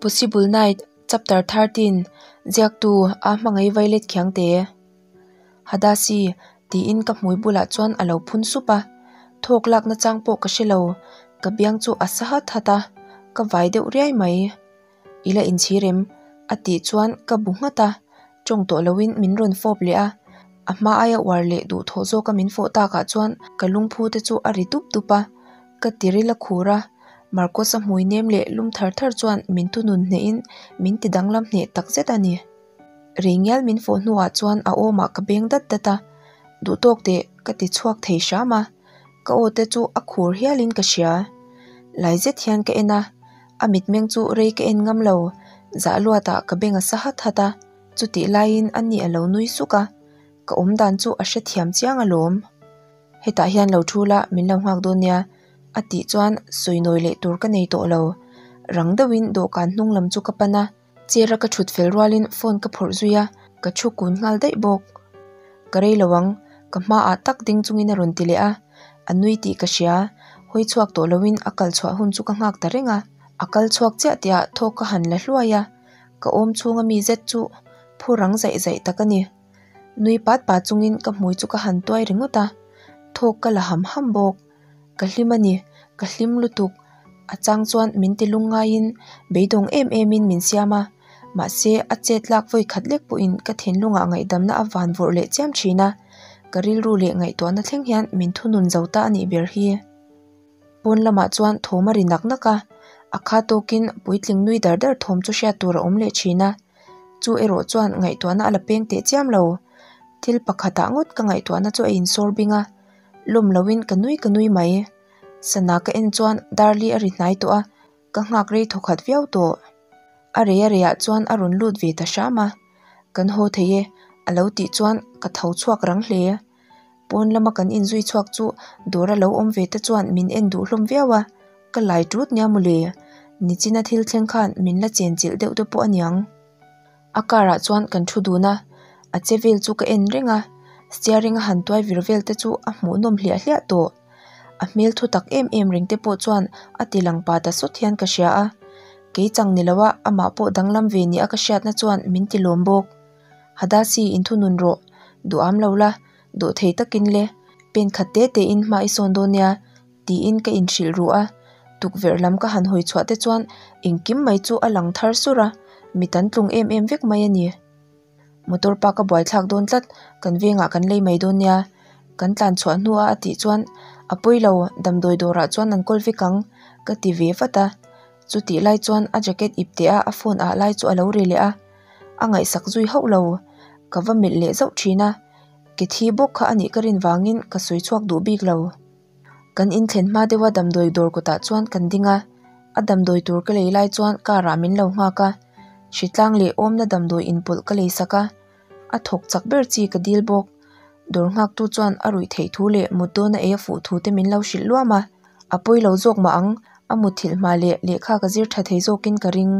Possible Night, Chapter 13, Ziaktu, A Hmangaih Violet Khiangte. Hadasi, tiin ka hmui bulah chuan a lo phun sup a. Thawk lak nachang pawh ka hre lo, ka biang chu a sa hat hat a, ka vai deuh riai mai. I la inchhir em? a tih chuan ka bu nghat a, tawng tawh loin min rawn fawp leh a. A hma aia uar leh duhthawh zawka min fawh takah chuan ka lungphu te chu a ri dup dup a, ka tiril a khur a. Marcus-a hmui nem leh lum thar thar chuan min thunun hnehin min ti danglam hneh takzet a ni. Rei ngial min fawh hnuah chuan a awmah ka beng dat dat a, duhtawk teh ka ti chhuak thei hram a, ka aw te chu a khur hialin ka hria. Lai zet hian ka en a, a mitmeng chu rei ka en ngam lo, zah luatah ka beng a sa hat hat a, chutih laiin a ni a lo nui suk a, ka awmdan chu a hrethiam chiang alawm. Hetah hian lo thu la, min lo nghak dawn nia, a tih chuan sawi nawi leh tur ka nei tawh lo. Rang deuhin dawhkan hnung lam chu ka pan a, chair a ka thut fel rualin phone ka phawrh zui a, ka thu kun nghal daih bawk. Ka rei lo ang, ka hmaah tak ding chungin a rawn ti leh a, a nui tih ka hria, hawi chhuak tawh loin a kal chhuah hun chu ka nghak ta reng a, a kal chhuak chiah tihah thawk ka han la hluai a, ka awm chhunga mi zet chu phu rang zaih zaih tak a ni. Nui pat pat chungin ka hmui chu ka han tuai ringawt a, thawk ka la ham ham bawk. Ka hlim a ni, ka hlim lutuk. A chang chuan min ti lung ngaiin beidawng em emin min siam a, mahse a chet lak vawi khat lek pawhin ka thinlungah ngaihdamna a van vawrh leh chiam thin a, ka rilru leh ngaihtuahna thleng hian min thunun zo ta a nih ber hi. Pawn lamah chuan thawm a ri nak nak a, a kha tawkin puitling nui dar dar thawm chu hriat tur a awm leh thin a, chu erawh chuan ngaihtuahna a la peng teh chiam lo. Thil pakhatah ngawt ka ngaihtuahna chu a insawr bing a, lawm loin ka nui ka nui mai. Sana ka en chuan Darli a ri hnai tawh a, ka nghak rei thawkhat viau tawh. A rei a reiah chuan a rawn lut ve ta hram a, Kan haw thei e, a lo tih chuan ka tho chhuak rang hle. Pawn lama kan inzui chhuak chu dawr a lo awm ve te chuan min en duh hlawm viau a, ka lai tut nia mawle. Nichina thil thleng khan min la chenchilh deuh te pawh a niang. A car ah chuan kan thu dun a, a che vel chu ka en reng a, steering a han tuai vir vel te chu a hmuhnawm hliah hliah tawh. A hmel thu tak em em reng te pawh chuan a ti lang pa ta sawt hian ka hria a, kei chang ni lo a amah pawh danglam ve ni a ka hriatna chuan min ti lawm bawk. Hadasi inthunun rawh, duham lo la, dawhthei takin le, pen khat te tein hma i sawn dawn nia, tiin ka inhrilh ru a, tukverh lam ka han hawi chhuah te chuan engkim mai chu a lang thar sur a, mi tan tlung em em vek mai a ni. Motor park a buaithlak dawn tlat, kan vengah kan lei mai dawn nia, kan tlan chhuah hnua a tih chuan a pawi lo, damdawi dawrah chuan an kawl vek ang, ka ti ve vat a. Chutih lai chuan a jacket ip teh a a phone ah lai chu a lo ri leh a, a ngaihsak zui hauh lo, ka va melh leh zauh thin a, ke thi bawk kha a nih ka rin vangin ka sawi chhuak duh bik lo. Kan inthlen hma deuha damdawi dawr kawtah chuan kan ding a, a damdawi tur ka lei lai chuan car ah min lo nghak a, hritlang leh awmna damdawi inpawlh ka lei sak a, a thawk chak ber chi ka dil bawk. Dawr nghaktu chuan a ruih theih thu leh mut dawna ei a fuh thu te min lo hrilh luam a, a pawi lo zawk mah ang, a mutthilh hma leh lehkha ka zir tha thei zawkin ka ring.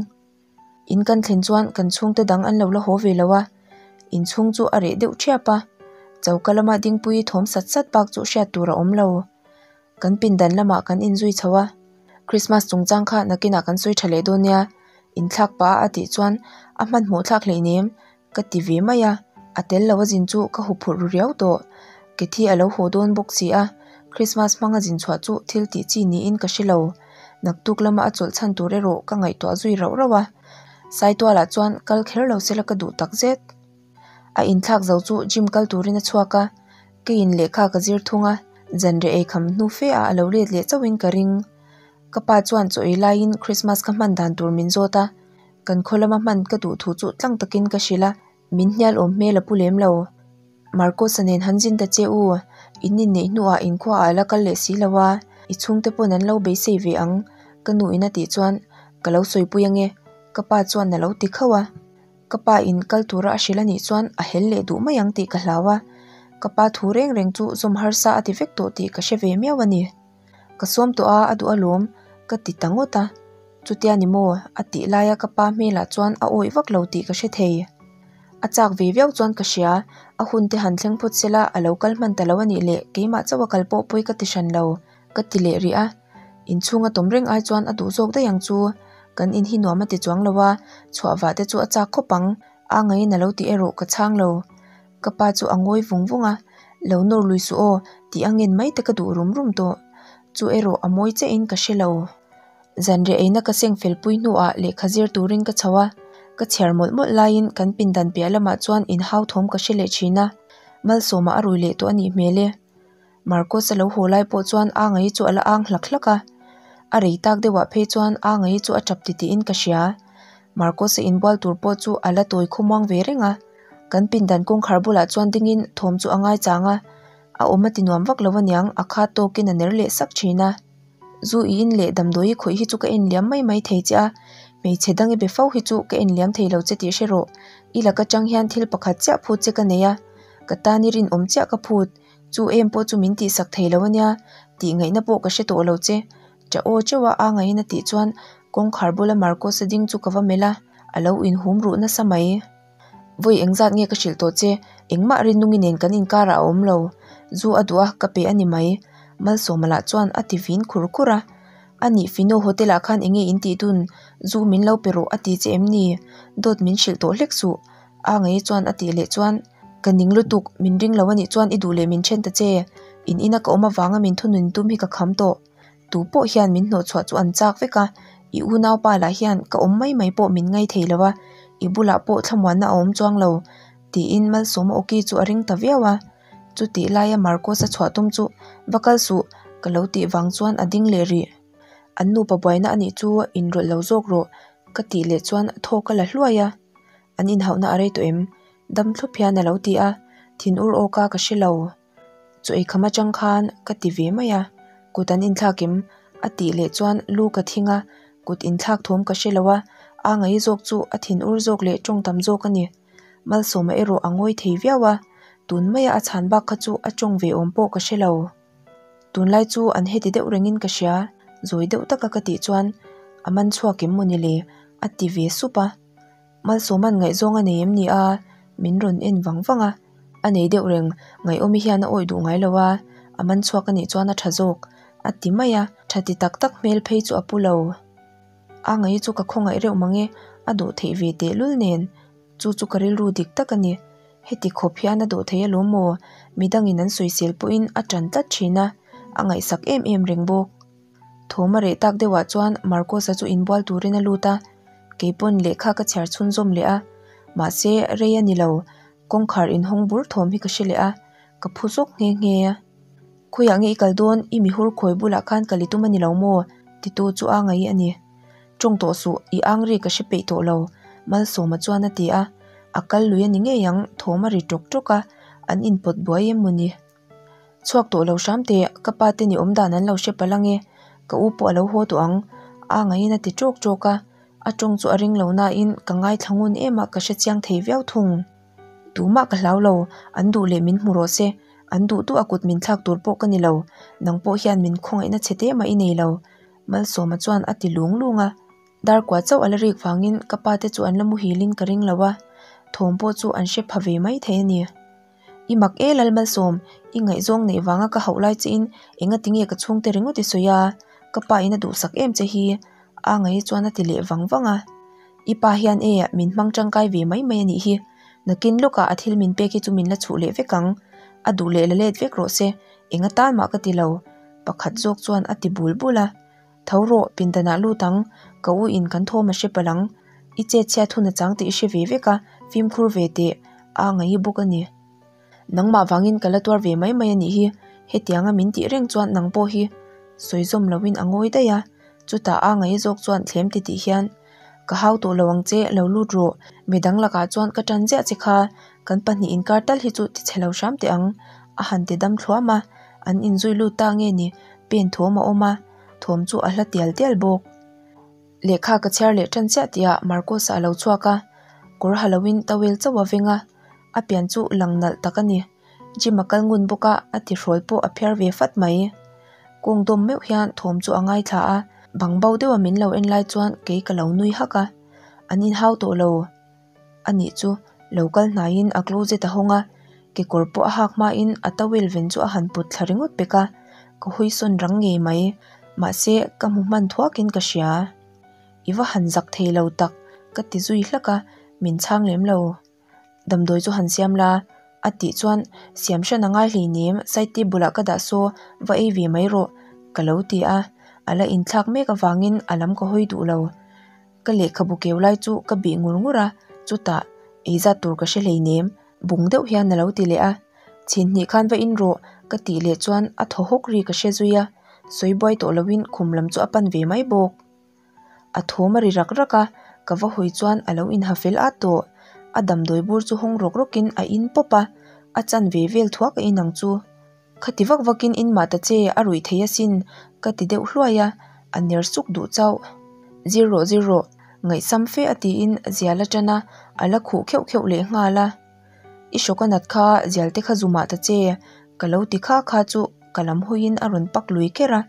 In kan thlen chuan kan chhungte dang an lo la haw ve lo a, inchhung chu a reh deuh thiap a, choka lama dingpui thawm sat sat bak chu hriat tur a awm lo. Kan pindan lamah kan inzui chho a, Christmas chungchang kha nakinah kan sawi tha leh dawn nia, inthlak pah a tih chuan a hmanhmawh thlak hleinem ka ti ve mai a, a tel lo a zin chu ka huphurh ru riau tawh. Kethi a lo haw dawn bawk si a, Christmas hmanga zin chhuah chu thil tih chi niin ka hre lo. Naktuk lama a chawlh chhan tur erawh ka ngaihtuah zui rauh rauh a, Saitualah chuan kal kher lo sela ka duh tak zet. A inthlak zo chu gym kal turin a chhuak a, keiin lehkha ka zir thung a, zanriah ei kham hnu fe ah a lo let leh chauhin ka ring. Ka pa chuan chaw ei laiin Christmas ka hman dan tur min zawt a, kan khaw lama hman ka duh thu chu tlang takin ka hrilh a, min hnial awm hmel a pu lem lo. Marcos-a nen han zin ta che u, in inneih hnuah inkhua ah la kal leh si lo a, i chhungte pawn an lo beisei ve ang, ka nu in a tih chuan ka lo sawipui ange, ka pa chuan a lo ti khauh a. Ka pa in kal tura a hrilh anih chuan a hel leh duh mai ang tih ka hlau a, ka pa thu reng reng chu zawm harsa a ti vek tawh tih ka hre ve miau a ni. Ka sawm tawh a, a duh alawm, ka ti ta ngawt a. Chutia ni maw? a tih laia ka pa hmelah chuan a awih vak lo tih ka hre thei. A chak ve viau chuan ka hria, a hun te han thleng phawt sela a lo kal hman ta lo a nih leh keimah chauh a kal pawh pawi ka ti hran lo, ka ti leh rih a. Inchhunga tawm reng ai chuan a duh zawk daih ang chu. Kan in hi nuam a ti chuang lo a, chhuah vah te chu a chak khawp ang. A ngaiin a lo tih erawh ka chhang lo. Ka pa chu a ngawi vung vung a, Lo nawr lui suh aw, tih a ngen mai te ka duh rum rum tawh. Chu erawh a mawi chiahin ka hre lo. Zanriah eina ka seng fel pui hnuah lehkha zir turin ka chho a, ka chhiar mawlh mawlh laiin kan pindan piah lamah chuan inhau thawm ka hre leh thin a, Malsawma a rui leh tawh a nih hmel e. Marcos a lo haw lai pawh chuan Angai chu a la ang hlak hlak a, a rei tak deuhah phei chuan Angai chu a tap titiin ka hria. Marcos a inbual tur pawh chu a la tawi khawmuang ve reng a, kan pindan kawngkhar bulah chuan dingin thawm chu a ngaichang a, a awm a ti nuam vak lo aniang a khat tawkin a ner leh sak thin a. Zu i in leh damdawi i khawih hi chu ka en liam mai mai thei che a, hmeichhe dang i be fo hi chu ka en liam thei lo che tih hre rawh, i laka tang hian thil pakhat chiah phut che ka nei a, ka tan i rinawm chiah ka phut, chu em pawh chu min tihsak thei lo ania, tih ngaihna pawh ka hre tawh lo che, ṭah aw teuh a a ngaihin a tih chuan kawngkhar bula Marcos-a ding chu ka va melh a, a lo inhum ruh nasa mai. Vawi engzat nge ka hrilh tawh che, engmah rinnungi nen kan inkarah a awm lo, zu a duh a ka pe a ni mai, Malsawma lah chuan a ti vin khur khur a. A nih Fino hotel ah khan enge in tih dun, zu min lo pe rawh a ti che em ni? Dawt min hrilh tawh hlek suh, a ngei chuan a tih leh chuan, Ka ning lutuk, min ring lo a nih chuan i duh leh min then ta che, in ina ka awm avanga min thunun tum hi ka kham tawh. Tu pawh hian min hnawhchhuah chu an chak vek a, i unaupa lah hian ka awm mai mai pawh min ngai thei lo a, i bulah pawh thlamuanna a awm chuang lo, tiin Malsawma awki chu a ring ta viau a. Chutih laia Marcos-a chhuah tum chu va kal suh ka lo tih vang chuan a ding leh rih. An nupa buaina a nih chu inrawlh lo zawk rawh ka tih leh chuan thawk a la hluai a, an inhauhna a rei tawh em? Dam thlup hian a lo ti a, thinur awka ka hre lo. Chaw ei kham atang khan ka ti ve mai a, kut an inthlak em? A tih leh chuan lu ka thing a, kut inthlak thawm ka hre lo a, a ngaih zawk chu a thinur zawk leh tawng tam zawk a ni. Malsawma erawh a ngawi thei viau a, tun maia a chhan bak kha chu a tawng ve awm pawh ka hre lo. Tunlai chu an heti deuh rengin ka hria, zawi deuh taka ka tih chuan a man chhuak em mawni le? A ti ve sup a. Malsawma'n ngaihzawng a nei em ni a? Min rawn en vang vang a, a nei deuh reng, ngaihawmi hian a awih duh ngai lo a, a man chhuak a nih chuan a tha zawk, a ti mai a, tha ti tak tak hmel phei chu a pu lo. A ngaih chu ka khawngaih reuh mang e, a dawh theih ve tehlul nen, chu chu ka rilru dik tak a ni. Heti khawp hian a dawh thei alawm maw? Midangin an sawisel pawhin a tan tlat thin a, a ngaihsak em em reng bawk. Thawm a reh tak deuhah chuan Marcos-a chu inbual turin a lut a, keipawn lehkha ka chhiar chhunzawm leh a, mahse rei a ni lo, kawngkhar inhawng bur thawm hi ka hre leh a, ka phu zawk nghe nghe a. Khawiah nge i kal dawn, i mihur khawi bulah khan kal i tum a ni lo maw? titu chu a ngaih a ni. Tawng tawh suh, i ang ri ka hre peih tawh lo, Malsawma chuan a ti a, a kal lui a ni ngei ang, thawm a ri tawk tawk a, an inpawt buai em maw ni? Chhuak tawh lo hram teh, ka pa te ni awm dan an lo hre palh ange, ka u pawh a lo haw tawh ang, a ngaihin a ti tawk tawk a, a tawng chu a ring lo nain ka ngaithla ngun em a ka hre chiang thei viau thung. Tumah ka hlau lo, an duh leh min hmu rawh se, an duh duh a kut min thlak tur pawh ka ni lo, nang pawh hian min khawngaihna chhe te mah i nei lo, Malsawma chuan a ti lung lung a. Darkua chauh a la rik vangin ka pa te chu an la muhilin ka ring lo a, thawm pawh chu an hre pha ve mai thei a ni. I mak e Lalmalsawm, i ngaihzawng neih vanga ka hauh lai che in enga tinge ka chhungte ringawt i sawi a, ka pa in a duhsak em che hi, a ngaih chuan a ti leh vang vang a. I pa hian e min hmang tangkai ve mai mai a nih hi, nakin lawkah a thil min pek hi chu min la chhuh leh vek ang, a duh leh la let vek rawh se, enga tan mah ka ti lo, pakhat zawk chuan a ti bul bul a. Tho rawh, pindanah lut ang, ka u in kan thawm a hre palh ang. I chet chhiat hun a chang tih i hre ve vek a, fimkhur ve teh, a ngaih bawk a ni. Nangmah vangin ka la tuar ve mai mai a nih hi, hetianga min tih reng chuan nang pawh hi sawi zawm loin a ngawi daih a, chutah a ngaih zawk chuan thlem ti tih hian, Ka hau tawh lo ang che, lo lut rawh, midang lakah chuan ka tan ziah che kha, kan pahnih inkar tal hi chu ti chhe lo hram teh ang, a han ti dam thluam a, an inzui lut ta nge ni, pen thawm a awm a. Thawm chu a hla tial tial bawk. Lehkha ka chhiar leh tan chiah tihah Marcos-a a lo chhuak a, kawr ha loin towel chauh a veng a, a pian chu lang nalh tak a ni. Gym a kal ngun bawk a, a tihrawl pawh a phiar ve fat mai. Kawng dawm meuh hian thawm chu a ngaithla a, bang bo deuha min lo en lai chuan kei ka lo nui hak a, an inhau tawh lo. A nih chu, lo kal hnaiin a closet a hawng a, kekawr pawh a hak hmain a towel ven chu a han put thla ringawt pek a, ka hawi sawn rang ngei mai, mahse ka hmu hman thuakin ka hria. I va han zak thei lo tak ka ti zui hlak a, min chhang lem lo. Damdawi chu han siam la a tih chuan siam hran a ngai hleinem side table ah ka dah saw va ei ve mai rawh ka lo ti a, a la inthlak mek avangin a lam ka hawi duh lo. Ka lehkhabu keu lai chu ka bih ngur ngur a, chutah ei zat tur ka hre hleinem bung deuh hian a lo ti leh a, chhin hnih khan va in rawh ka tih leh chuan a thaw hawk ri ka hre zui a, sawi buai tawh loin khum lam chu a pan ve mai bawk. A thawm a ri rak rak a, ka va hawi chuan a lo inha fel at tawh. A damdawi bur chu hawng rawk rawkin a in pawp a, a chan ve vel thuak a inang chu. Khati vak vakin in mah ta che, a ruih thei asin ka ti deuh hluai a, a ner suk duh chauh. Zir rawh zir rawh, ngaihsam fe a tiin zial a tan a, a la khuh kheuh kheuh leh nghal a. I hrawk a nat kha zial te kha zu mah ta che, ka lo ti kha kha chu ka lam hawiin a rawn pak lui ker a,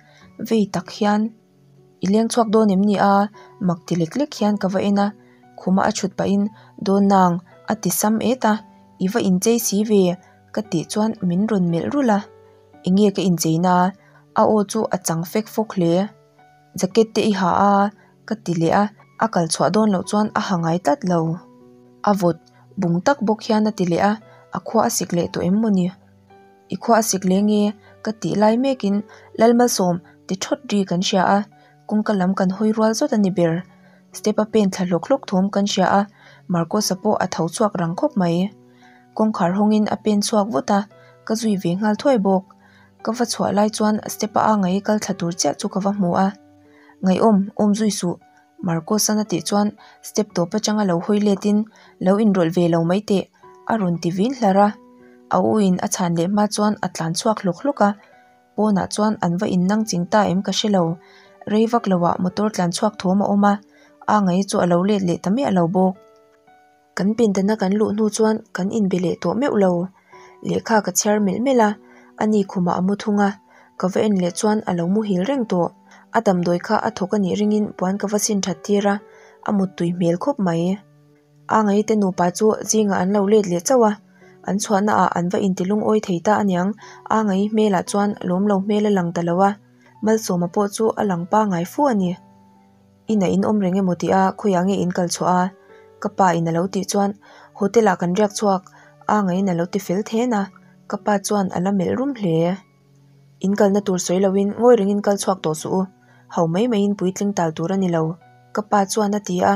vei tak hian. I leng chhuak dawn em ni a? Mak ti lek lek hian ka va en a, khuma a chhut pahin Dawn nang a ti sam et a, I va inchei si ve ka tih chuan min rawn melh rulh a, Enge ka inchei na? A aw chu a chang fek fawk hle. Jacket te i ha a? ka ti leh a, a kal chhuah dawn loh chuan a ha ngai tlat lo. A vawt bung tak bawk hian a ti leh a, a khua a sik leh tawh em mawni? I khua a sik leh nge? Ka tih lai mekin Lalmalsawm ti thawt ri kan hria a, kawngka lam kan hawi rual zawt a ni ber. Step a pen thla hlawk hlawk thawm kan hria a, Marcos-a pawh a tho chhuak rang khawp mai. Kawngkhar hawngin a pen chhuak vut a, ka zui ve nghal thuai bawk. Ka va chhuah lai chuan step a angai kal thla tur chiah chu ka va hmu a. Ngaihawm, awm zui suh. Marcos-an a tih chuan step tawp atanga lo hawi letin lo inrawlh ve lo mai teh a rawn ti vin hlar a. A u in a chhan leh hma chuan a tlan chhuak hlawk hlawk a, pawnah chuan an va innang ching ta em ka hre lo. Rei vak loah motor tlan chhuak thawm a awm a, a ngaih chu a lo let leh ta miah lo bawk. Kan pindana kan luh hnu chuan kan inbe leh tawh meuh lo. Lehkha ka chhiar melh melh a, ani khumah a mu thung a, ka va en leh chuan a lo muhil reng tawh. A damdawi kha a thawk a nih ringin puan ka va sin that tir a, a muttui hmel khawp mai. A ngaite nupa chu zingah an lo let leh chauh a, an chhuahna ah an va inti lungawi thei ta aniang, a ngai hmelah chuan lawm lo hmel a lang ta lo a, Malsawma pawh chu a lang pangai fu a ni. Inah in awm reng emaw tih a, khawiah nge in kal chhuah a? Ka pa in a lo tih chuan hotel ah kan riak chhuak a ngaiin a lo ti fel then a, ka pa chuan a la melh rum hle. In kalna tur sawi loin ngawi rengin kal chhuak tawh suh u, ho mai maiin puitling tal tur a ni lo, ka pa chuan a ti a,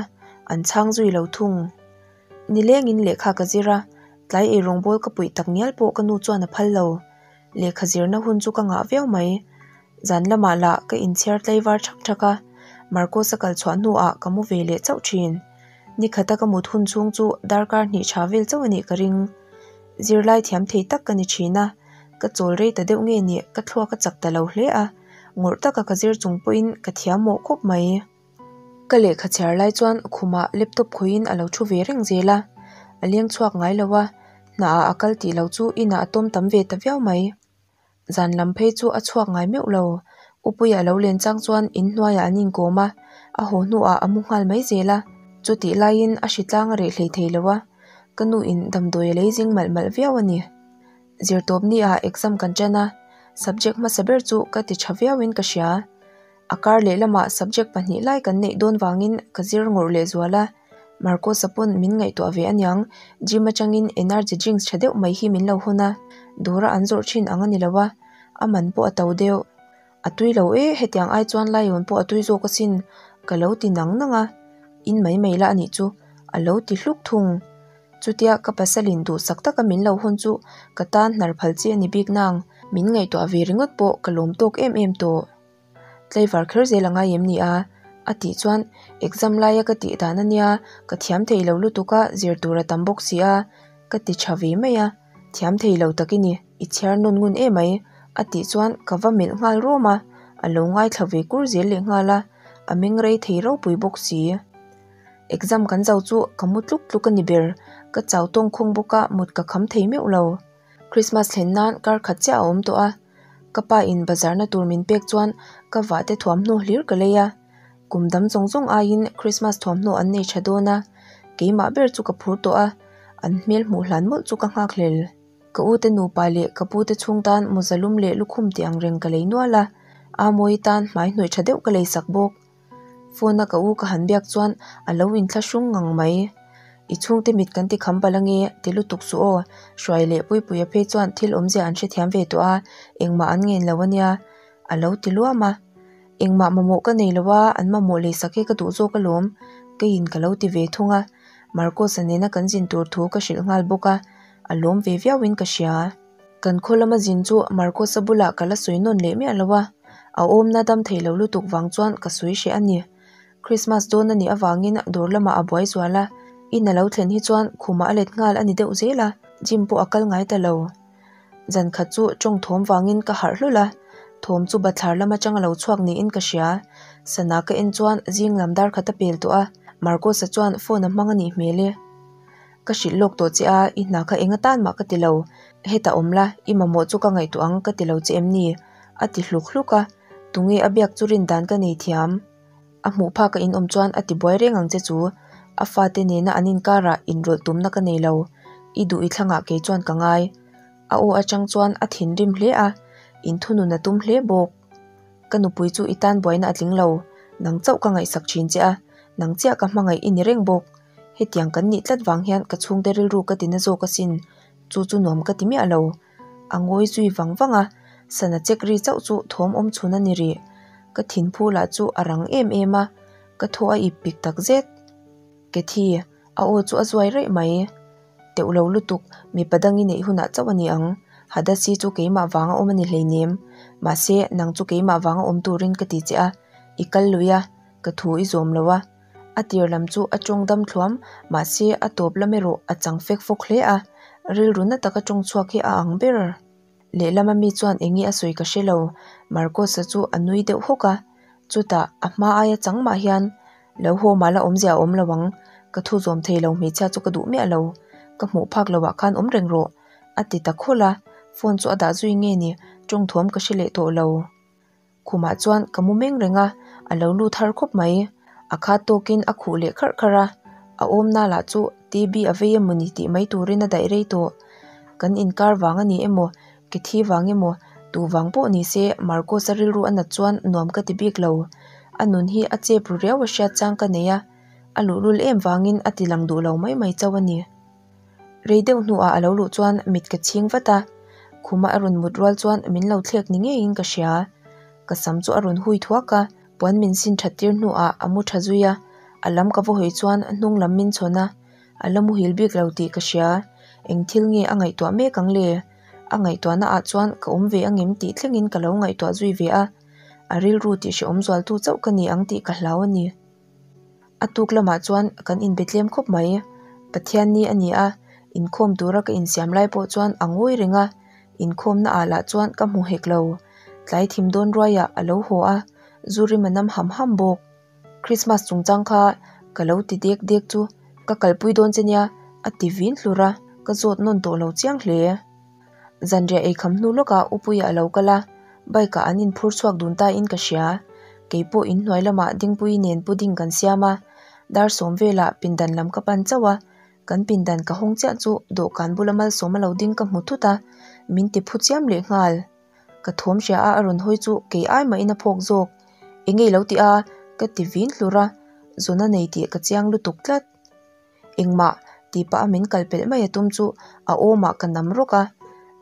an chhang zui lo thung. Nilengin lehkha ka zir a, tlai eirawngbawl ka puih tak ngial pawh ka nu chuan a phal lo. Lehkha zirna hun chu ka ngah viau mai. Zan lamah lah ka inchhiar tlaivar thak thak a, Marcos-a kal chhuah hnuah ka mu ve leh chauh thin. Nikhata ka mut hun chhung chu darkar hnih tha vel chauh a nih ka ring. Zirlai thiam thei tak ka ni thin a, ka chawl rei ta deuh nge nih ka thluak a chak ta lo hle a, ngawrh taka ka zir chung pawhin ka thiam mawh khawp mai. Ka lehkha chhiar lai chuan khumah laptop khawihin a lo thu ve reng zel a, a leng chhuak ngai lo a, hnaah a kal tih lo chu inah a tawm tam ve ta viau mai. Zan lam phei chu a chhuak ngai meuh lo, Upuia a lo len chang chuan in hnuaiah an inkawm a, a haw hnuah a mu nghal mai zel a, chutih laiin a hritlang a reh hlei thei lo a, ka nuin damdawi a lei zing malh malh viau a ni. Zirtawp ni ah exam kan ṭan a, subject hmasa ber chu ka ti ṭha viauin ka hria. A kar lehlamah subject pahnih lai kan neih dawn vangin ka zir ngawrh leh zual a, Marcos-a pawn min ngaihtuah ve aniang, gym atangin energy drinks tha deuh mai hi min lo hawn a, dawra an zawrh thin ang a ni lo a, a man pawh a to deuh. A tui lo e, hetiang ai chuan Lion pawh a tui zawk asin, ka lo ti nang nang a, in mai mai la a nih chu, a lo ti hluk thung. Chutia ka pasalin duhsak taka min lo hawn chu ka tan hnar phal chi a ni bik nang, min ngaihtuah ve ringawt pawh ka lawm tawk em em tawh. Tlaivar kher zel a ngai em ni a? A tih chuan exam laia ka tih dan a nia, ka thiam thei lo lutuk a, zir tur a tam bawk si a, ka ti tha ve mai a, thiam thei lo tak i ni, i chhiar nawn ngun em mai, a tih chuan ka va melh nghal rawm a, a lo ngaithla ve kur zel leh nghal a, a meng rei thei ropui bawk si. Exam kan zo chu ka mu tluk tluk a ni ber, ka chau tawng khawng bawk a, mut ka kham thei meuh lo. Christmas thlen nan kar khat chiah a awm tawh a, ka pa in bazar na tur min pek chuan ka vah te thuamhnaw hlir ka lei a, kum dam zawng zawng aiin Christmas thuamhnaw an nei tha dawn a, keimah ber chu ka phur tawh a, an hmel hmuh hlan mawlh chu ka nghak hlel. Ka u te nupa leh ka pu te chhung tan mawza lum leh lukhum tih ang reng ka lei nual a, Amawi tan hmai hnawih tha deuh ka lei sak bawk. Phone a ka u ka han biak chuan a lo inthlahrung ngang mai. I chhungte mit kan ti kham palh ange ti lutuk suh aw. Hruai leh Puipuia phei chuan thil awmzia an hrethiam ve tawh a, engmah an ngen lo ania a lo ti luam a. Engmah mamawh ka nei lo a, an mamawh leisak hi ka duh zawk alawm keiin ka lo ti ve thung a. Marcos-a nena kan zin tur thu ka hrilh nghal bawk a, a lawm ve viauin ka hria. Kan khaw lama zin chu Marcos-a bulah ka la sawi nawn leh miah lo a, a awmna dam thei lo lutuk vang chuan ka sawi hreh a ni. Christmas dawn a nih avangin dawr lamah a buai zual a, in a lo thlen hi chuan khumah a let nghal a ni deuh zel a, gym pawh a kal ngai ta lo. Zan khat chu tawng thawm vangin ka harh hlul a, thawm chu bathlar lam atang a lo chhuak niin ka hria. Sana ka en chuan zing lam dar khat a pel tawh a, Marcos-a chuan phone a hmang a nih hmel e. Ka hrilh lawk tawh che a, i hna kha eng atan mah ka ti lo. Hetah awm la, i mamawh chu ka ngaihtuah ang ka ti lo che em ni? A ti hluk hluk a, tunge a biak chu rin dan ka nei thiam. A hmuh phak a inawm chuan a ti buai reng ang che chu. A fate nena an inkarah inrawlh tumna ka nei lo. I duh i thlangah kei chuan ka ngai. A aw atang chuan a thinrim hle a, inthunun a tum hle bawk. Ka nupui chu i tan buaina a tling lo. Nang chauh ka ngaihsak thin che a, nang chiah ka hmangaih i ni reng bawk. Hetiang kan nih tlat vang hian ka chhungte rilru ka ti na zawk asin, chu chu nuam ka ti miah lo. A ngawi zui vang vang a, sana chek ri chauh chu thawm awm chhun a ni rih. Ka thinphu lah chu a rang em em a, ka thaw a ip pik tak zet. Cathy, a aw chu a zuai raih mai. Teuh lo lutuk, mipa dang i neih hunah chauh a ni ang. Hadasi chu keimah vanga awm a ni hleinem. Mahse, nang chu keimah vanga awm turin ka ti che a, i kal lui a, ka thu i zawm lo a. A tir lam chu a tawng dam thluam, mahse a tawp lam erawh a chang fek fawk hle a, rilru na taka tawng chhuak hi a ang ber. Lehlam ami chuan eng nge a sawi ka hre lo, Marcos-a chu a nui deuh hawk a, chutah a hma aia chang mah hian lo haw mah la awmzia a awm lo ang, ka thu zawm thei lo hmeichhia chu ka duh miah lo, ka hmuh phak loh ah khan awm reng rawh, a ti ta khawlh a, phone chu a dah zui nge ni, tawng thuam ka hre leh tawh lo. Khumah chuan ka mu meng reng a, a lo lut har khawp mai. A khat tawkin a khuh leh kharh kharh a, a awmna lah chu TB a vei emaw ni tih mai turin a daih rei tawh. Kan inkar vang a ni emaw, ke thi vang emaw, tu vang pawh ni se Marcos-a rilru a nat chuan nuam ka ti bik lo. A nun hi a chep ru riau a hriat chang ka nei a, a luhlul em vangin a ti lang duh lo mai mai chauh a ni. Rei deuh hnuah a lo luh chuan mit ka chhing vat a, khuma a rawn mut rual chuan min lo thlek ni ngeiin ka hria. Ka sam chu a rawn hui thuak a, puan min sin that tir hnuah a mu tha zui a, a lam ka va hawi chuan hnung lam min chhawn a, a la muhil bik lo tih ka hria. Eng thil nge a ngaihtuah mek ang le? A ngaihtuahna ah chuan ka awm ve angem tih thlengin ka lo ngaihtuah zui ve a, a rilru tih hrehawm zualtu chauh ka ni ang tih ka hlau a ni. A tuk lamah chuan kan inbe tlem khawp mai. Pathian ni a ni a, inkhawm tura ka insiam lai pawh chuan a ngawi reng a, inkhawmna ah lah chuan ka hmu hek lo. Tlai thim dawn ruaiah a lo haw a, zu rim a nam ham ham bawk. Christmas chungchang kha ka lo ti dek dek chu ka kalpui dawn che nia a ti vin hlur a, ka zawt nawn tawh lo chiang hle. Zanriah eikham hnu lawkah Upuia a lo kal a, bike ah an inphur chhuak dun ta in ka hria. Keipawh inhnuai lamah Dingpuii nen pudding kan siam a, dar sawm velah pindan lam ka pan chauh a, kan pindan ka hawng chiah chu dawhkan bula malsawm a lo ding ka hmu thut a, min ti phu chiam leh nghal. Ka thawm hria a a rawn hawi chu kei ai mahin a phawk zawk. Enge i lo ti a? Ka ti vin hlur a, zawn a nei tih ka chiang lutuk tlat. Engmah tih pah a min kal pelh mai a tum chu a awmah ka nam rawk a,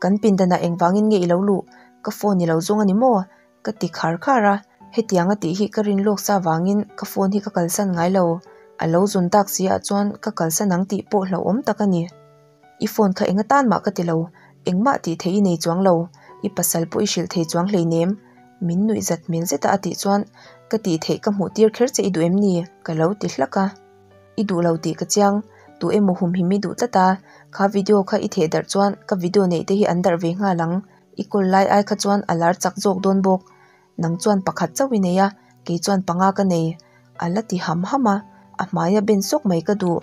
kan pindanah engvangin nge i lo luh? Ka phone i lo zawng a ni maw? Ka ti khar khar a, hetiang a tih hi ka rin lawk sa vangin ka phone hi ka kalsan ngai lo, a lo zawn tak si ah chuan ka kalsan ang tih pawh hlauhawm tak a ni. I phone kha eng atan mah ka ti lo, engmah tih theih i nei chuang lo, i pasal pawh i hrilh thei chuang hleinem, min nuih zat hmel zeta a tih chuan ka tih theih ka hmuh tir kher che i duh em ni? Ka lo ti hlak a. I duh lo tih ka chiang, tu emaw humhim i duh tlat a, kha video kha i theh darh chuan ka video neih te hi an darh ve nghal ang, i kawl lai ai kha chuan a lar chak zawk dawn bawk, nang chuan pakhat chauh i nei a, kei chuan panga ka nei, a la ti ham ham a, a hmai a ben sawk mai ka duh.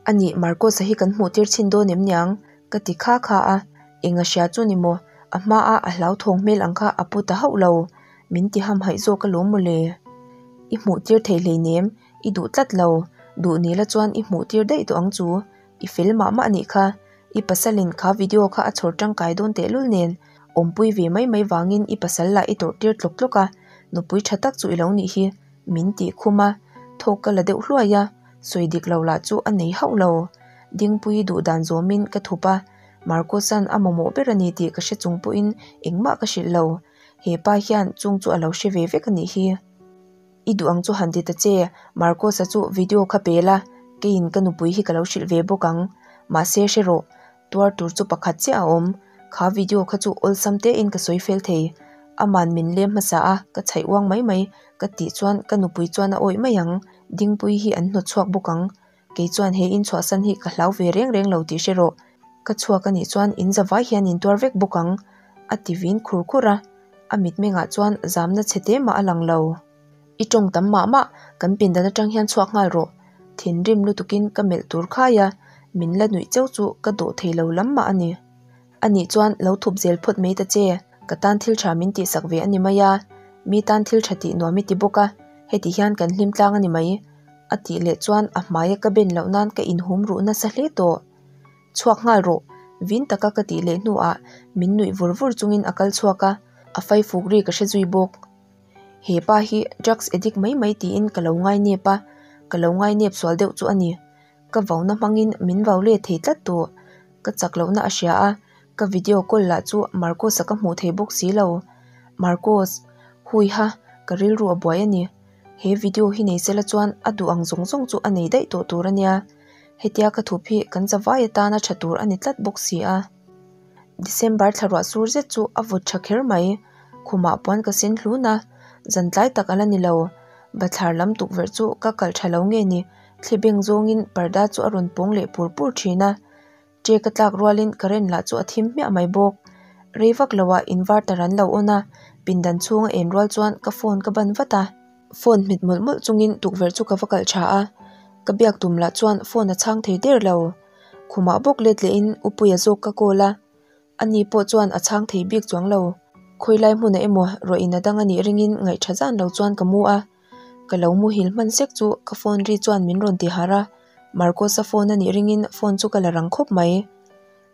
A nih Marcos-a hi kan hmuh tir chhin dawn em niang? Ka ti kha kha a, eng a hria chu ni maw, a hma a a hlauthawng hmel ang kha a pu ta hauh lo, min ti hamhaih zawk alawm mawle. I hmuh tir thei hleinem, I duh tlat lo, duh ni la chuan i hmuh tir daih tawh ang chu, i fel mah mah anih kha, i pasalin kha video kha a chhawr tangkai dawn tehlul nen, awmpui ve mai mai vangin i pasal lah i tawrh tir tlawk tlawk a, nupui tha tak chu i lo nih hi. Min tih khum a, thawk ka la deuh hluai a, sawi dik lo lah chu a nei hauh lo. Dingpuii duh dan zawmin ka thup a, Marcus-a'n a mamawh ber a ni tih ka hre chung pawhin engmah ka hrilh lo. He pa hian chung chu a lo hre ve vek a nih hi. I duh ang chu han ti ta che, Marcus-a chu video kha pe la, keiin ka nupui hi ka lo hrilh ve bawk ang. Mahse hre rawh, tuar tur chu pakhat chiah a awm. Kha video kha chu awlsam tein ka sawi fel thei. Aman min lem hmasa a, ka chhaih uang mai mai ka tih chuan ka nupui chuan a awih mai ang. Dingpui hi an hnawt chhuak bawk ang. Kei chuan he in chhuahsan hi ka hlau ve reng reng lo tih hre rawh. Ka chhuak a nih chuan in zavai hian in tuar vek bawk ang, a ti vin khur khur a. A mitmengah chuan zamna chhe te mah a lang lo. I tawng tam mah mah, kan pindan atang hian chhuak nghal rawh. Thinrim lutukin ka melh tur khai a, min la nuih cheu chu ka dawh thei lo lam mah a ni. A nih chuan lo thup zel phawt mai ta che, ka tan thil tha min tihsak ve a ni mai a, mi tan thil tha tih nuam i ti bawk a, heti hian kan hlim tlang a ni mai. A tih leh chuan a hmaia ka ben loh nan ka inhum ruh nasa hle tawh. Chhuak nghal rawh, vin taka ka tih leh hnuah min nuih vur vur chungin a kal chhuak a, a faifuk ri ka hre zui bawk. He pa hi drugs addict mai mai tiin ka lo ngai nep a, ka lo ngai nep sual deuh chu a ni. Ka vauna hmangin min vau let thei tlat tawh. Ka chak lohna a hria a, ka video call lah chu Marcos-a ka hmuh thei bawk si lo. Marcos, hui ha, ka rilru a buai a ni. He video hi nei sela chuan a duh ang zawng zawng chu a nei daih tawh tur a nia. Hetia ka thup hi kan zavai atana tha tur a ni tlat bawk si a. December thla ruah sur zet chu a vawt tha kher mai. Khumah puan ka sen hlun a, zan tlai tak a la ni lo. Bathlar lam tukverh chu ka kalh tha lo nge ni, thli beng zawngin parda chu a rawn pawng leh pur pur thin a. Che ka tlak rualin current lah chu a thim hmiah mai bawk. Rei vak loah inverter an lo on a, pindan chhunga en rual chuan ka phone ka ban vat a. Phone hmet mawlh mawlh chungin tukverh chu ka va kalh tha a, ka biak tum lah chuan phone a chhang thei der lo. Khumah bawk let lehin Upuia zawk ka call a, ani pawh chuan a chhang thei bik chuang lo. Khawilai hmunah emaw ruah in a dang a nih ringin ngaihtha zan lo chuan ka mu a, ka lo muhil hman sek chu ka phone ri chuan min rawn ti harh a, Marcos-a phone a nih ringin phone chu ka la rang khawp mai.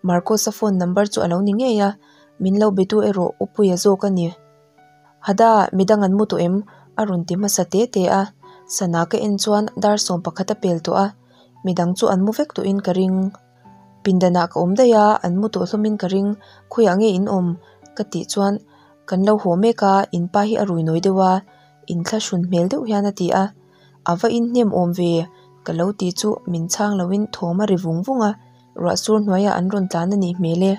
Marcos-a phone number chu a lo ni ngei a, min lo be tu erawh Upuia zawk a ni. Hada, midang an mu tawh em? a rawn ti hmasa te te a, sana ka en chuan dar 11 a pel tawh a, midang chu an mu vek tawhin ka ring. Pindanah ka awm daih a, an mu tawh hlawmin ka ring, khawiah nge in awm? ka tih chuan kan lo haw mek a, in pa hi a rui nawi deuh a, inthlahrun hmel deuh hian a ti a, a va inhnem awm ve ka lo ti chu min chhang loin thawm a ri vung vung a, ruah sur hnuaiah an rawn tlan a nih hmel e.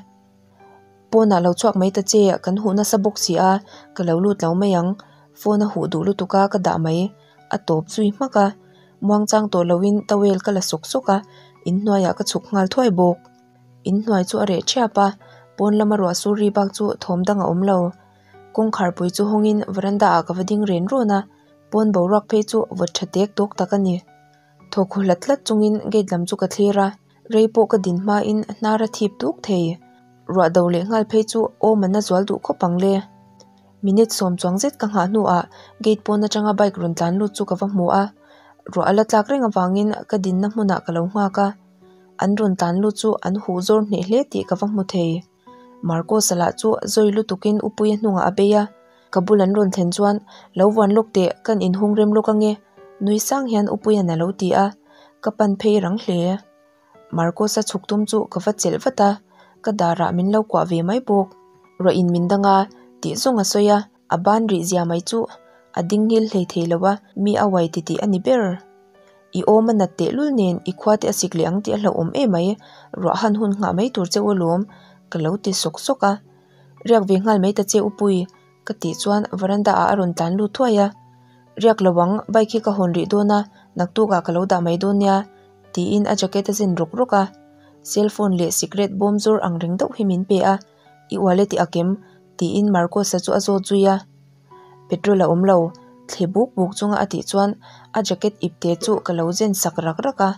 Pawnah lo chhuak mai ta che, kan huh nasa bawk si a, ka lo lut lo mai ang, phone a huh duh lutuk a ka dah mai, a tawp zui hmak a, muangchang tawh loin towel ka la sawk sawk a, inhnuaiah ka chhuk nghal thuai bawk. Inhnuai chu a reh thiap a, pawn lama ruah sur ri bak chu thawm dang a awm lo. Kawngkhar pui chu hawngin veranda ah ka va ding ren rawn a, pawn boruak phei chu vawt tha tek tawk tak a ni. Thaw khaw hlat hlat chungin gate lam chu ka thlir a. Rei pawh ka din hmain hnar a thip tuk thei. Ruah do leh nghal phei chu awm an a zual duh khawp ang le. Minute sawm chuang zet ka nghah hnuah gate pawn atanga bike rawn tlan lut chu ka va hmu a. Ruah a la tlak reng avangin ka dinna hmunah ka lo nghak a. An rawn tlan lut chu an huh zawr hneh hle tih ka va hmu thei. Marcos-a lah chu zawi lutukin Upuia hnungah a bei a. Ka bul an rawn thlen chuan, Lo vuan lawk teh, kan inhung rem lawk ange, nui sang hian Upuia'n a lo ti a, ka pan phei rang hle. Marcos-a chhuk tum chu ka va chelh vat a, ka darah min lo kuah ve mai bawk. Ruah in min dang a, tih zawng a sawi a, a ban rih zia mai chu a ding ngil hlei thei lo a, mi a uai titih a ni ber. I awm a nat tehlul nen i khua te a sik leh ang tih a hlauhawm em mai, ruah han hun nghah mai tur che u alawm, ka lo ti sawk sawk a. Riak ve nghal mai ta che Upui, ka tih chuan veranda ah a rawn tlan lut thuai a. Riak lo ang, bike hi ka hawn rih dawn a, naktuk ah ka lo dah mai dawn nia, tiin a jacket a zen rawk rawk a. Cell phone leh sikret bawm zawr ang reng deuh hi min pe a, i wallet i ak em? tiin Marcos-a chu a zawt zui a. Petrol a awm lo, thle buk buk chunga a tih chuan a jacket ipte chu ka lo zen sak rak rak a.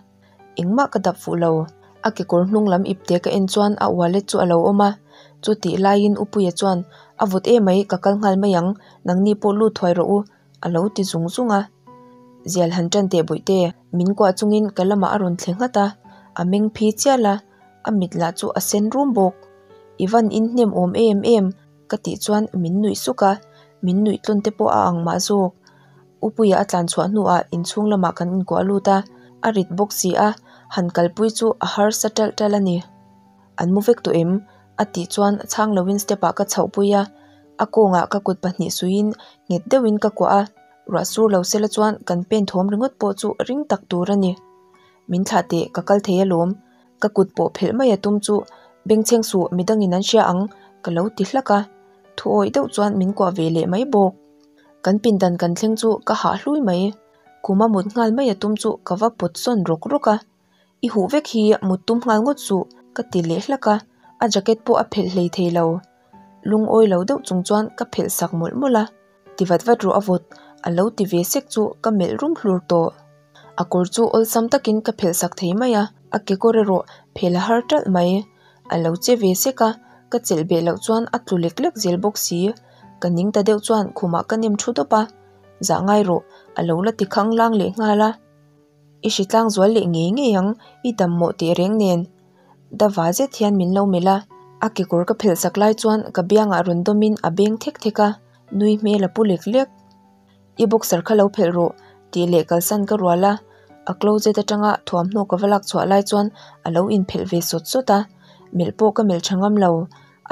Engmah ka dap fuh lo. A kekawr hnung lam ipte ka en chuan a wallet chu a lo awm a. Chutih laiin Upuia chuan, A vawt emai, ka kal nghal mai ang, nangni pawh lut thuai rawh u, a lo ti zung zung a. Zial han tan teh bawihte, min kuah chungin ka lamah a rawn thle nghat a, a meng phi chial a, a mit lah chu a sen rum bawk. I van inhnem awm em em, ka tih chuan min nuih suk a, min nuih tlawn te pawh a ang mah zawk. Upuia a tlan chhuah hnuah inchhung lamah kan inkuah lut a, a rit bawk si a, han kalpui chu a harsa ṭalh ṭalh a ni. An mu vek tawh em? A tih chuan chhang loin step ah ka chhoh pui a, a kawngah ka kut pahnih suiin nghet deuhin ka kuah a, ruah sur lo sela chuan kan pen thawm ringawt pawh chu ring tak tur a ni. Min thlah teh ka kal thei alawm, ka kut pawh phelh mai a tum chu bengchheng suh midangin an hria ang ka lo ti hlak a, thu awih deuh chuan min kuah ve leh mai bawk. Kan pindan kan thleng chu ka hah hlui mai, khuma mut nghal mai a tum chu ka va pawt sawn rawk rawk a. I huh vek hi mut tum nghal ngawt suh ka ti leh hlak a, a jacket pawh a phelh hlei thei lo. Lungawi lo deuh chung chuan ka phelh sak mawlh mawlh a, ti vat vat rawh a vawt a lo ti ve sek chu ka melh rum hlur tawh. A kawr chu awlsam takin ka phelh sak thei mai a, a kekawr erawh phelh a har ṭalh mai. A lo che ve sek a, ka chelh beh loh chuan a tlu lek lek zel bawk si. Ka ning ta deuh chuan khumah ka nem thu dawp a, zah ngai rawh a lo la ti khang lang leh nghal a. I hritlang zual leh ngei ngei ang, i dam mawh teh reng nen. Dava zet hian min lo melh a, a kekawr ka phelh sak lai chuan ka biangah rawn dawmin a beng thek thek a, nui hmel a pu lek lek. I boxer kha lo phelh rawh tih leh kalsan ka rual a, a closet atanga thuamhnaw ka va lak chhuah lai chuan a lo inphelh ve sawt sawt a, melh pawh ka melh tha ngam lo.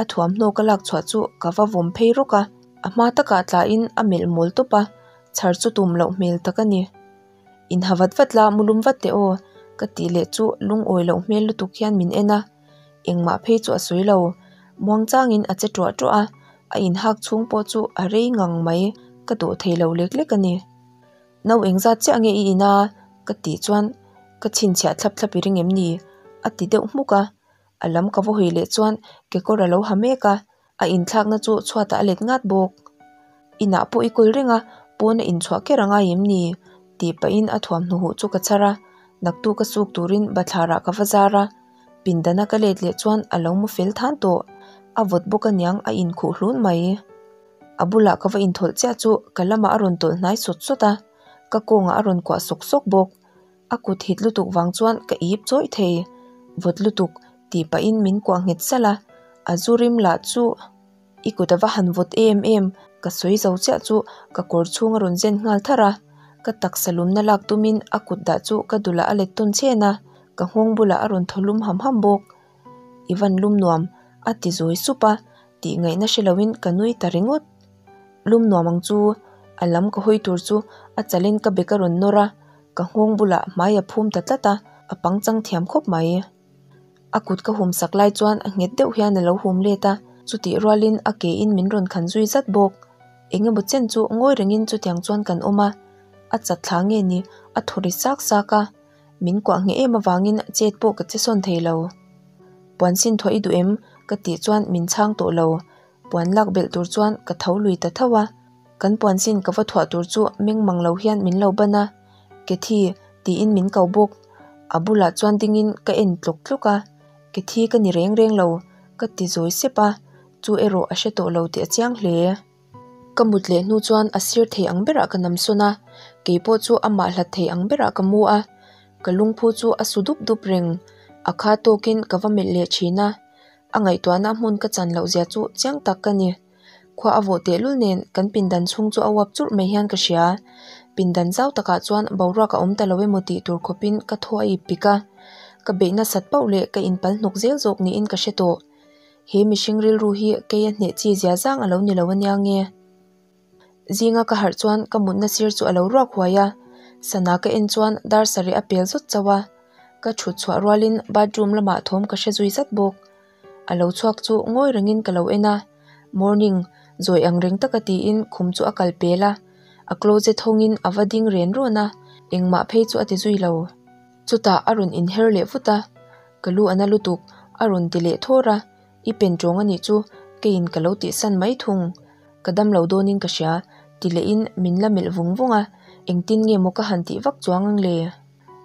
A thuamhnaw ka lak chhuah chu ka va vawm phei rawk a, a hma takah tlain a melh mawl tawp a, chhar chu tum loh hmel tak a ni. Inha vat vat la mulum vat teh aw ka tih leh chu lungawi loh hmel lutuk hian min en a, engmah phei chu a sawi lo. Muangchangin a che tuah tuah a, a inhak chhung pawh chu a rei ngang mai, ka dawh thei lo lek lek a ni. No engzat chiah nge i in a? ka tih chuan ka chhinchhiah thlap thlap i ring em ni? a ti deuh hmuk a, a lam ka va hawi leh chuan kekawr a lo ha mek a, A inthlakna chu chhuatah a let ngat bawk. Inah pawh i kawl reng a, pawn a inchhuah ker a ngai em ni? tih pahin a thuamhnaw huh chu ka chhar a, naktuk ka suk turin bathlarah ka va zar a, pindana ka let leh chuan a lo mu fel than tawh. A vawt bawk aniang a inkhuh hlun mai. A bulah ka va inthawlh chiah chu ka lamah a rawn tawlh hnai sawt sawt a, ka kawngah a rawn kuah sawk sawk bawk. A kut hit lutuk vang chuan ka ip chawih thei, vawt lutuk tih pahin min kuah nghet salh a, a zu rim lah chu i kut a va han vawt em em ka sawi zo chiah chu ka kawr chhung a rawn zen nghal tharh a, ka taksa lumna lak tumin a kut dah chu ka dulah a let tawn chhen a, ka nghawng bulah a rawn thaw lum ham ham bawk. I van lum nuam a ti zawi sup a, tih ngaihna hre loin ka nui ta ringawt. Lum nuam ang chu a lam ka hawi tur chu a chalin ka bek a rawn nawr a, Ka nghawng bulah hmai a phum ta tlat a, a pangchang thiam khawp mai. A kut ka hum sak lai chuan a nghet deuh hian a lo hum let a, chutih rualin a ke in min rawn khan zui zat bawk. Eng emaw chen chu ngawi rengin chutiang chuan kan awm a, a chat thla nge ni a thaw ri sak sak a, min kuah ngheh em avangin chet pawh ka che sawn thei lo. Puan sin thuah i duh em? ka tih chuan min chhang tawh lo. Puan lak belh tur chuan ka tho lui ta tho a. Kan puan sin ka va thuah tur chu meng mang lo hian min lo ban a, Kethi tiin min ko bawk. A bulah chuan dingin ka en tlawk tlawk a, Kethi ka ni reng reng lo ka ti zawi sep a, chu erawh a hre tawh lo tih a chiang hle. Ka mut leh hnu chuan a sir thei ang berah ka nam sawn a, keipawh chu amah hlat thei ang berah ka mu a, ka lungphu chu a su dup dup reng. A kha tawkin ka va melh leh thin a, a ngaihtuahna hmun ka chan loh zia chu chiang tak ka ni. Khua a vawh tehlul nen kan pindan chhung chu a uap churh mai hian ka hria. Pindan zau takah chuan boruak a awm ta lo emaw tih tur khawpin ka thaw a ip pik a. Ka beih nasat pauh leh ka inpal hnawk zel zawk niin ka hre tawh. He mihring rilru hi kei a hneh chi zia zang a lo ni lo ania nge. Zinga ka harh chuan ka mutna sir chu a lo ruak huai a, sana ka en chuan dar sarih a pel zawt chauh a. Ka thut chhuah rualin bathroom lamah thawm ka hre zui zat bawk. A lo chhuak chu ngawi rengin ka lo en a, Morning, zawi ang reng taka tiin khum chu a kal pel a, a closet hawngin a va ding ren rawn a, engmah phei chu a ti zui lo. Chutah a rawn inher leh vut a, Ka lu a na lutuk, a rawn ti leh thawr a, I pen tawng a nih chu, keiin ka lo tihsan mai thung. Ka dam lo dawnin ka hria, ti lehin min la melh vung vung a, engtin nge maw ka han tih vak chuang ang le?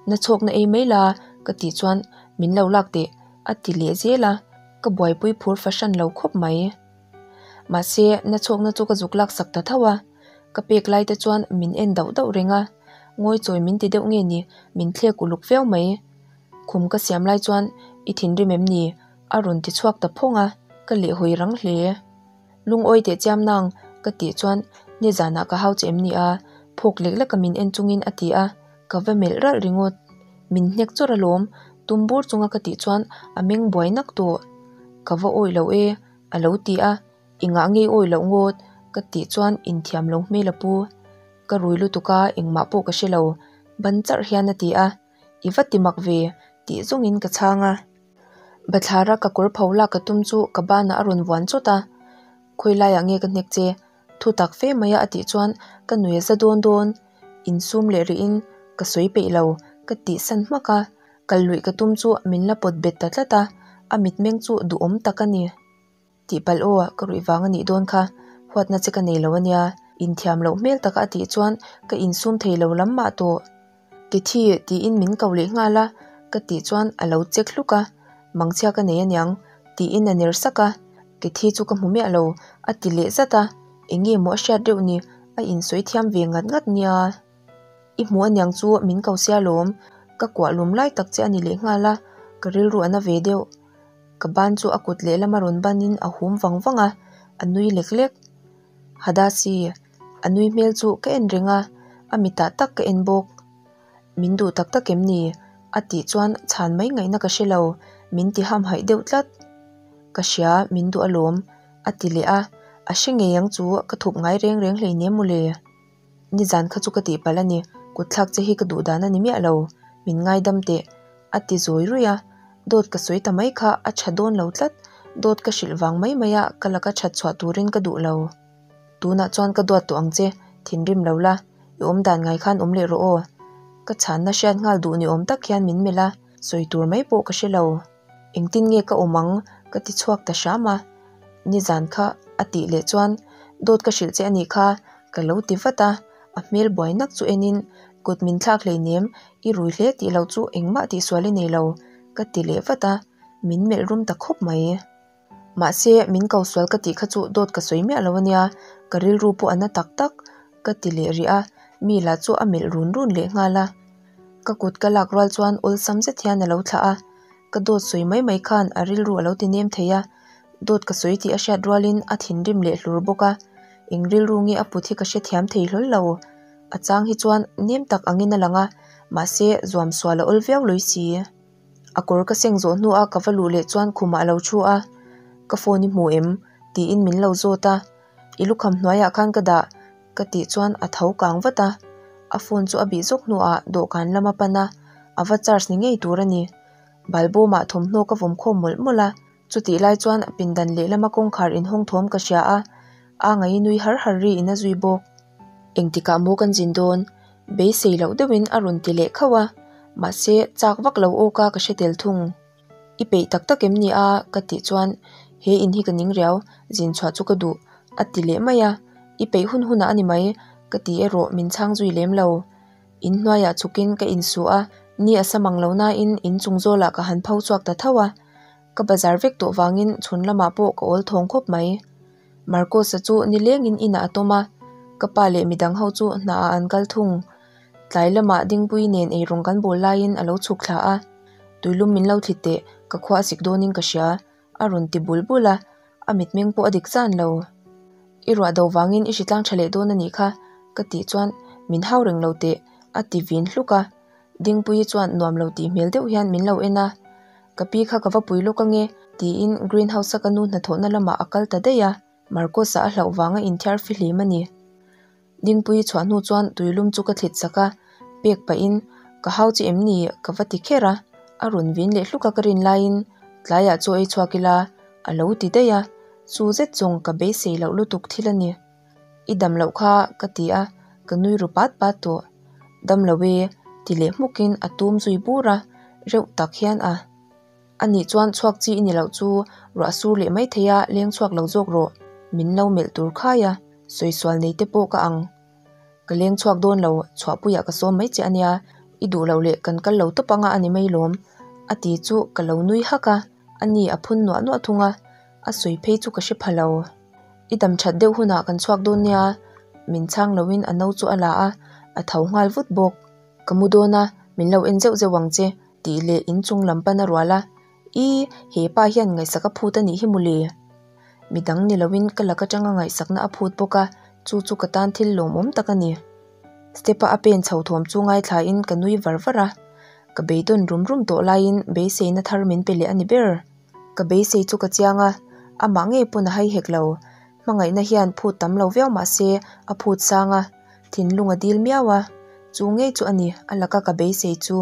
Na chhawkna ei mai la ka tih chuan min lo lak teh a ti leh zel a, ka buaipui phur fahran lo khawp mai. Mahse, na chhawkna chu ka zuk lak sak ta tho a, ka pek lai te chuan min en dauh dauh reng a, ngawi chawi min ti deuh nge ni min thlek uluk viau mai. Khum ka siam lai chuan i thinrim em ni? a rawn ti chhuak ta phawng a, ka lehhawi rang hle. Lungawi teh chiam nang ka tih chuan nizanah ka hau che em ni a? Phawk lek leka min en chungin a ti a, ka va melh ralh ringawt. Min hnek chawrh alawm, tum bur chunga ka tih chuan a meng buai nak tawh. Ka va awih lo e, a lo ti a, engah nge i awih loh ngawt? ka tih chuan inthiam lo hmel a pu. Ka rui lutuk a, engmah pawh ka hre lo, ban charh hian a ti a, I va ti mak ve, tih zawngin ka chhang a. Bathlara ka kawr pho lak ka tum chu ka banah a rawn vuan chawt a, Khawi laiah nge ka hnek che? Thu tak fe mai a a tih chuan ka nui a za dawn dawn. Insum leh rihin ka sawi peih lo, ka tih san hmak a, kal luih ka tum chu min la pawt bet ta tlat a, a mitmeng chu duhawm tak a ni. Tihpalh aw, ka ruih vang a nih dawn kha, huatna che ka nei lo a nia, inthiam loh hmel taka a tih chuan ka insum thei lo lam mah tawh. Kethi tiin min ko leh nghal a, ka tih chuan a lo chek hluk a, mangchhia ka nei aniang tiin a ner sak a, Kethi chu ka hmu miah lo a ti leh zat a, eng nge maw a hriat reuh ni, a insawi thiam ve ngat ngat nia. I hmu aniang chu min ko sia lawm, ka kuah lum lai tak che a ni leh nghal a, ka rilru a na ve deuh. Ka ban chu a kut lehlam a rawn banin a hum vang vang a, a nui lek lek. Hadasi, a nui hmel chu ka en reng a, a mitah tak ka en bawk. Min duh tak tak em ni? A tih chuan chhan mai ngaihna ka hre lo, min ti hamhaih deuh tlat. Ka hria, min duh alawm, a ti leh a, a hre ngei ang chu ka thup ngai reng reng hleinem mawle. Nizan kha chu ka tihpalh a ni, kutthlak che hi ka duh dan a ni miah lo, min ngaidam teh, a ti zawi ruih a, dawt ka sawi ta mai kha a tha dawn lo tlat, dawt ka hrilh vang mai mai a ka laka that chhuah turin ka duh lo. Tunah chuan ka duat tawh ang che, thinrim lo la, i awm dan ngai khan awm leh rawh aw. Ka chhanna hriat nghal duh ni awm tak hian min melh a, sawi tur mai pawh ka hre lo. Engtin nge ka awm ang? ka ti chhuak ta hram a, nizan kha a tih leh chuan dawt ka hrilh che a nih kha ka lo ti vat a, a hmel buai nak chu enin kut min thlak hleinem i rui hle tih loh chu engmah tihsual i nei lo ka ti leh vat a, min melh rum ta khawp mai. Mahse min ko sual ka tih kha chu dawt ka sawi miah lo a nia, ka rilru pawh a na tak tak ka ti leh rih a, mi lah chu a melh run run leh nghal a. Ka kut ka lak rual chuan awlsam zet hian a lo thlah a, ka dawt sawi mai mai khan a rilru a lo ti nem thei a, dawt ka sawi tih a hriat rualin a thinrim leh hlur bawk a, eng rilru nge a put hi ka hrethiam thei hlawl lo. A chang hi chuan nem tak angin a lang a, mahse zuam sual a awl viau lui si. A kawr ka seng zawh hnu a ka va luh leh chuan khumah a lo thu a, Ka phone i hmu em? tiin min lo zawt a, I lukham hnuaiah khan ka dah ka tih chuan a tho kang vat a, a phone chu a bih zawk hnuah dawhkan lam a pan a, a va charge ni ngei tur a ni. Balbawmah thawmhnaw ka vawm khawm mawlh mawlh a, chutih lai chuan pindan lehlama kawngkhar inhawng thawm ka hria a, a ngaih nui har har ri in a zui bawk. Engtikah maw kan zin dawn? Beisei loh deuhin a rawn ti leh khauh a, mahse chak vak lo awka ka hre tel thung. I peih tak tak em ni a? ka tih chuan He in hi ka ning riau, zin chhuah chu ka duh a ti leh mai a, I peih hun hunah a ni mai ka ti erawh min chhang zui lem lo. In hnuaiah chhukin ka insuh a, ni a sa mang lo nain in chung zawlah ka han pho chhuak ta tho a, ka bazar vek tawh vangin chhun lamah pawh ka awl thawng khawp mai. Marcos-a chu nilengin inah a tawm a, ka pa leh midang ho chu hnaah an kal thung. Tlai lamah Dingpui nen eirawng kan bawl laiin a lo chhuk thla a, Tuilum min lo thli teh, ka khua a sik dawnin ka hria, a rawn ti bul bul a, a mitmeng pawh a dik zan lo. I ruah do vangin i hritlang tha leh dawn a nih kha, ka tih chuan min hau reng lo teh, a ti vin hluk a. Dingpuii chuan nuam lo tih hmel deuh hian min lo en a, Ka pi kha ka va pui lawk ange, tiin greenhouse-a ka nu hnathawhna lamah a kal ta daih a, Marcos-a a hlauh vanga inthiar fihlim a ni. Dingpuii chhuah hnu chuan tuilum chu ka thlit sak a, pek pahin, Ka hau che em ni? ka va ti kher a, a rawn vin leh hluk a ka rin laiin, Tlaiah chaw ei chhuak ila, a lo ti daih a, chu zet zawng ka beisei loh lutuk thil a ni. I dam loh kha, ka ti a, ka nui ru pat pat tawh. Dam lo e, ti leh hmukin a tum zui bur a, reuh tak hian a. Anih chuan chhuak chi i ni loh chu ruah sur leh mai thei a, leng chhuak lo zawk rawh, min lo melh tur khai a, sawi sual nei te pawh ka ang. Ka leng chhuak dawn lo, chhuahpuiah ka sawm mai che a nia, i duh loh leh kan kal lo tawp anga a ni mai lawm, a ti chu ka lo nui hak a, ani a phun nuah nuah thung a, a sawi phei chu ka hre pha lo. I dam that deuh hunah kan chhuak dawn nia, min chhang loin a no chu a la a, a tho nghal vut bawk. Ka mu dawn a, min lo en zeuh zeuh ang che, tih leh inchung lam pan a rual a, Ii, he pa hian ngaihsak a phut a nih hi mawle. Midang ni loin ka lak atanga ngaihsakna a phut bawk a, chu chu ka tan thil lawmawm tak a ni. Step-a a pen chho thawm chu ngaithlain ka nui var var a, ka beidawn rum rum tawh laiin beiseina thar min pe leh a ni ber. Ka beisei chu ka chiang a, amah ngei pawn a hai hek lo. Hmangaihna hian phut tam lo viau mah se a phut sang a, thinlung a dil miau a, chu ngei chu a ni a laka ka beisei chu.